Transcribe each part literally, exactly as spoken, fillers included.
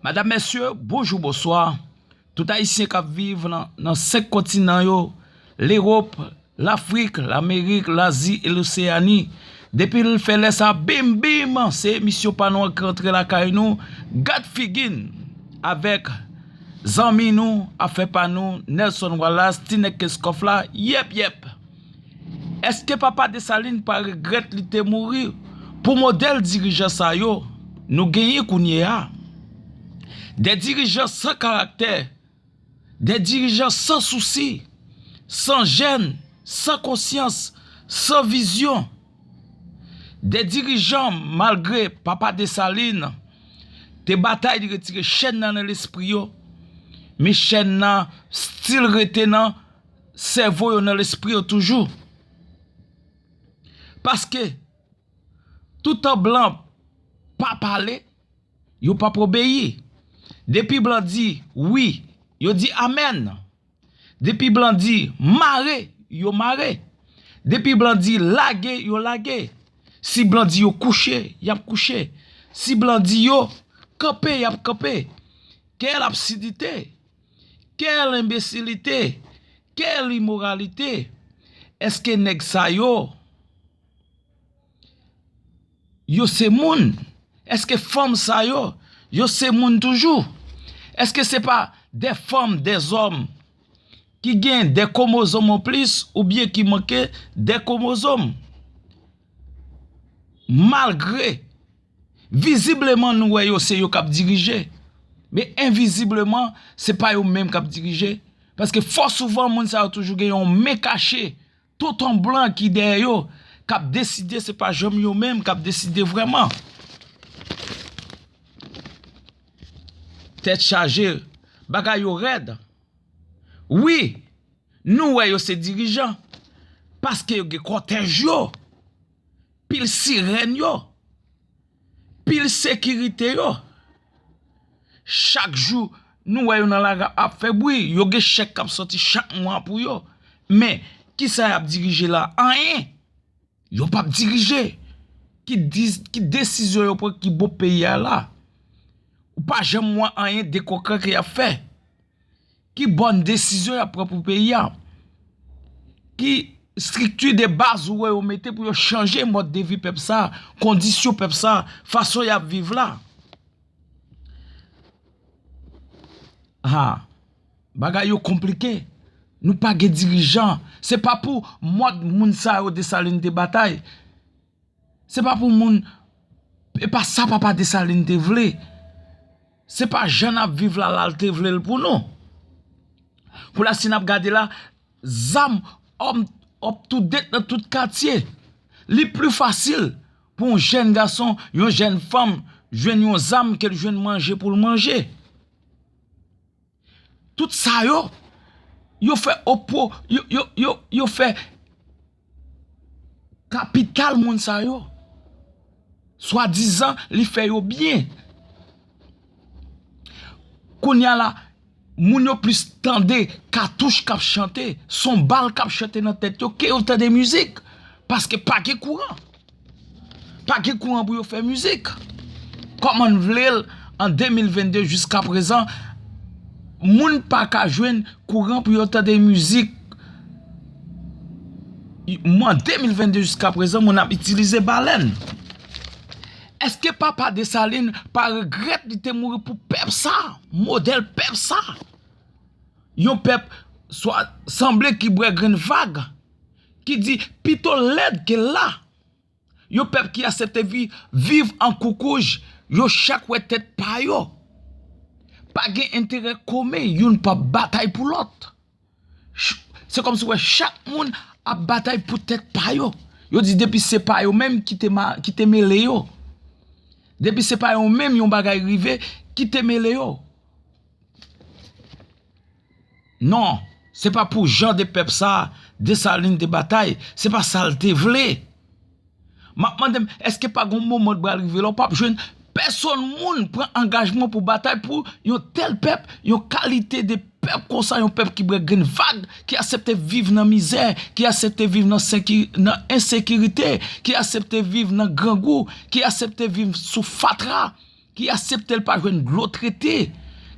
Madam, mesye, bonjou, bonswa. Tout Ayisyen k ap viv nan, nan senk kontinan yo, Lewòp, Lafrik, Lamerik, Lazi e Loseyani. Depi l fè lè sa, bim, bim, se emisyon pa nou an ki rantre lakay nou, Gad Figi n, avèk zanmi nou, afè pa nou, Nelson Wallace, ti nèg Kenskòf la, yèp, yèp. Èske papa Desalin pa regrèt li te mouri pou modèl dirijan sa yo nou genyen kounye a? De dirijan san karaktè, de dirijan san sousi, san jèn, san konsyans, san vizyon. De dirijan, malgre papa Desalin te batay, li retire chèn nan nan lespri yo, men chèn nan still rete nan sèvo yo, nan lespri yo toujou. Paske, toutan blan pa pale, yo p ap obeyi. Depi blan di wi, yo di amèn. Depi blan di mare, yo mare. Depi blan di lage, yo lage. Si blan di yo kouche, y ap kouche. Si blan di yo kanpe, y ap kanpe. Quelle absurdité! Quelle imbécilité! Quelle immoralité! Èske nèg sa yo, yo se moun? Èske fanm sa yo, yo se moun toujou? Èske se pa de fanm, de zòm ki gen de kwomozòm anplis oubyen ki manke de kwomozòm? Malgre vizibleman, nou wè yo se yo k ap dirije. Men envizibleman, se pa yo menm k ap dirije. Paske fò souvan, moun sa yo toujou gen yon men kache, tonton blan ki dèyè yo, k ap deside, se pa janm yo menm k ap deside vrèman. Tèt chaje, bagay yo rèd. Wi, nou wè yo se dirijan, paske yo gen kòtèj yo, pil sirèn yo, pil sekirite yo. Chak jou, nou wè yo nan lari ap fè bri, yo gen chèk k ap sòti chak mwa pou yo. Men, kisa y ap dirije la? Anyen. Yo p ap dirije. Ki dis-, ki desizyon yo pran ki bon peyi a la? Ou pa janm wè anyen de konkrè ke y ap fè. Ki bòn desizyon y ap pran pou peyi a? Ki estrikti de baz ou wè yo mete pou yo chanje mòd de vi pèp sa, kondisyon pèp sa, fason y ap viv la? Ha, bagay yo konplike. Nou pa gen dirijan. Se pa pou mòd moun sa yo Desalin te batay. Se pa pou moun, e pa sa papa Desalin te vle. Se pa jan n ap viv la, la l te vle l pou nou. Pou la, si n ap gade la, zam up, up to date nan tout katye. Li pli fasil pou yon jèn gason, yon jèn fanm jwenn yon zam ke l jwenn manje pou l manje. Tout sa yo, yo fè opo, yo, yo, yo, yo fè kapital moun sa yo. Swadizan, li fè yo byen. Kounye a la, moun yo plis tande katouch k ap chante, son bal k ap chante nan tèt yo, ke yo tande mizik. Paske pa gen kouran. Pa gen kouran pou yo fè mizik. Kòman n vle l an de mil vennde jiska prezan, moun pa ka jwenn kouran pou yo tande mizik? Mwen, de mil vennde jiska prezan, moun ap itilize balèn. Èske papa Desalin pa regrèt li te mouri pou pèp sa, modèl pèp sa? Yon pèp swa sanble ki bwè grenn vag, ki di pito lèd ke la. Yon pèp ki aksepte vi-, viv an koukouj, yo chak wè tèt pa yo. Pa gen enterè komen, youn p ap batay pou lòt. Ch-, se kòmsi w wè chak moun ap batay pou tèt pa yo. Yo di depi se pa yo menm ki te ma-, ki te mele yo. Depi se pa yo menm yon bagay rive, ki te mele yo. Non, se pa pou jan de pèp sa Desalin te batay, se pa sa l te vle. M ap mande m, èske pa gon moman pral rive la w p ap jwenn pèsonn moun pran angajman pou batay pou yon tèl pèp, yon kalite de pèp konsa, yon pèp ki bwè grenn vag, ki aksepte viv nan mizè, ki aksepte viv nan senki-, nan ensekirite, ki aksepte viv nan grangou, ki aksepte viv sou fatra, ki aksepte l pa jwenn dlo trete,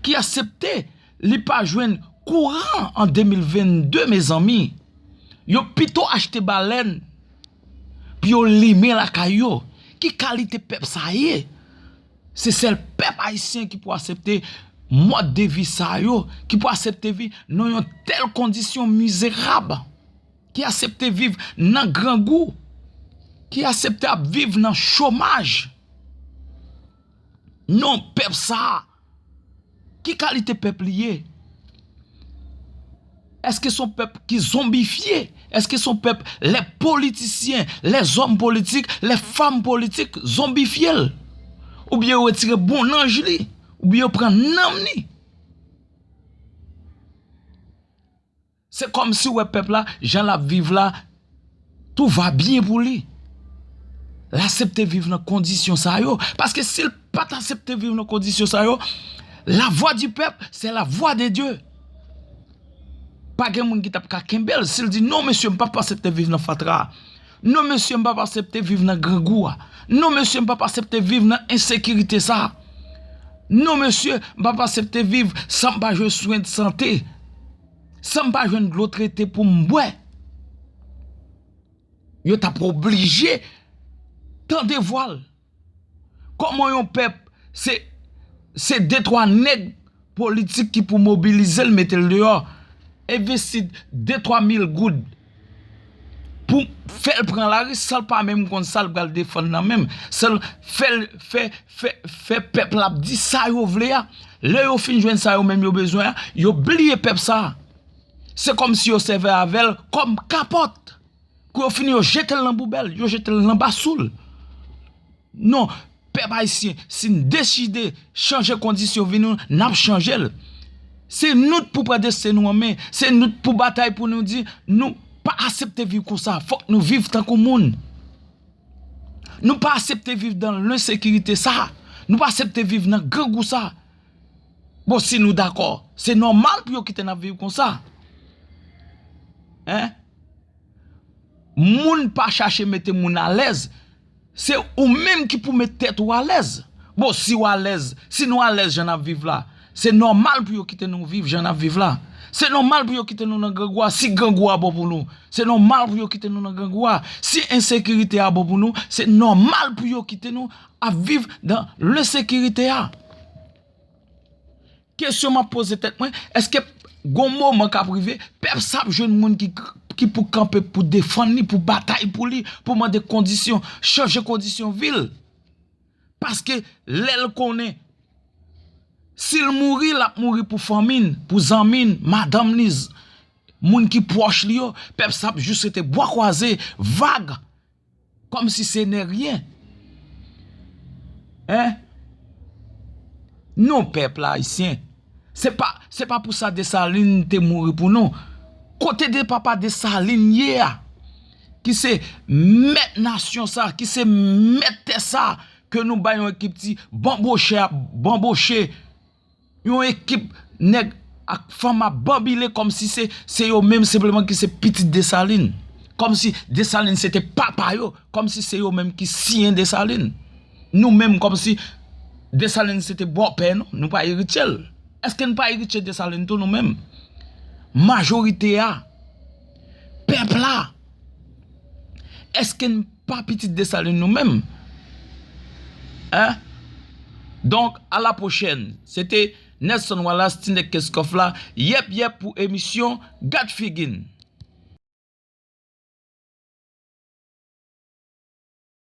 ki aksepte li pa jwenn kouran an de mil vennde, mezanmi. Yo pito achte balèn pou yo limen lakay yo. Ki kalite pèp sa ye? Se sèl pèp ayisyen ki pou aksepte mòd de vi sa yo, ki pou aksepte viv nan yon tèl kondisyon mizerab, ki aksepte viv nan grangou, ki aksepte ap viv nan chomaj. Non, pèp sa a, ki kalite pèp li ye? Èske se yon pèp ki zonbifye? Èske se yon pèp lè politisyen, lè zòm politik, lè fanm politik zonbifye l? Oubyen yo retire bon nanj li? Oubyen yo pran nanm li? Se kòmsi w wè pèp la, jan l ap viv la, tout va byen pou li. L aksepte viv nan kondisyon sa yo. Paske si l pa t aksepte viv nan kondisyon sa yo, la voix du peuple, c'est la voix de Dieu. Pa gen moun ki t ap ka kenbe l si l di, "Non, mesye, m p ap aksepte viv nan fatra. Non, mesye, m p ap aksepte viv nan grangou a. Non, mesye, m p ap aksepte viv nan ensekirite sa. Non, mesye, m p ap aksepte viv san m pa jwenn swen de sante, san m pa jwenn dlo trete pou m bwè." Yo t ap oblije tande vwa l. Kòman yon pèp, se, se de twa nèg politik ki pou mobilize l, mete l deyò, envesti de twa mil goud pou fè l pran lari, san l pa menm konn sa l pral defann nan menm, san l fè l, fè, fè, fè pèp la ap di sa yo vle a. Lè yo fin jwenn sa yo menm yo bezwen an, yo bliye pèp sa a. Se kòmsi yo sèvi avè l kòm kapòt. Kou yo fini, yo jete l nan poubèl, yo jete l nan basoul. Non, pèp ayisyen, si n deside chanje kondisyon vi nou, n ap chanje l. Se nou k pou pran desten nou an men. Se nou k pou batay pou nou di, nou pa aksepte viv konsa. Fòk nou viv tankou moun. Nou pa aksepte viv dan lensekirite sa. Nou pa aksepte viv nan grangou sa. Bon, si nou dakò, se nòmal pou yo kite n ap viv konsa. Hein? Moun pa chache mete moun alèz. Se ou menm ki pou met tèt ou alèz. Bon, si w alèz, si nou alèz jan n ap viv la, se nòmal pou yo kite nou viv jan n ap viv la. Se nòmal pou yo kite nou nan grangou a, si grangou a bon pou nou. Se nòmal pou yo kite nou nan grangou a. Si ensekirite a bon pou nou, se nòmal pou yo kite nou ap viv dan lensekirite a. Kesyon m ap poze tèt mwen, èske gon moman k ap rive, pèp sa ap jwenn moun ki, ki pou kanpe, pou defann li, pou batay pou li, pou mande kondisyon, chanje kondisyon vi l? Paske lè l konnen, si l mouri, l ap mouri pou fanmi n, pou zanmi n, madanm li, z-, moun ki pwòch li yo, pèp sa ap jis rete bwa kwaze, vag, kòmsi se nè ryen. Hein? Non, pèp la ayisyen. Se pa, se pa pou sa Desalin te mouri pou nou. Kote de papa Desalin ye a, ki se mèt nasyon sa, ki se mèt tè sa, ke nou bay yon ekip ti banbochè ap banboche, yon ekip nèg ak fanm ap banbile kòmsi se, se yo menm senpleman ki se pitit Desalin. Kòmsi Desalin se te papa yo, kòmsi se yo menm ki siyen Desalin. Nou menm kòmsi Desalin se te bòpè nou, nou pa eritye l. Èske n pa eritye Desalin tou nou menm? Majorite a, pèp la, èske n pa pitit Desalin nou menm? Hein? Donk, a la pwochèn. Se te Nelson Wallace, Tinèg Kenskof la, yèp yèp pou emisyon Gad Figi n.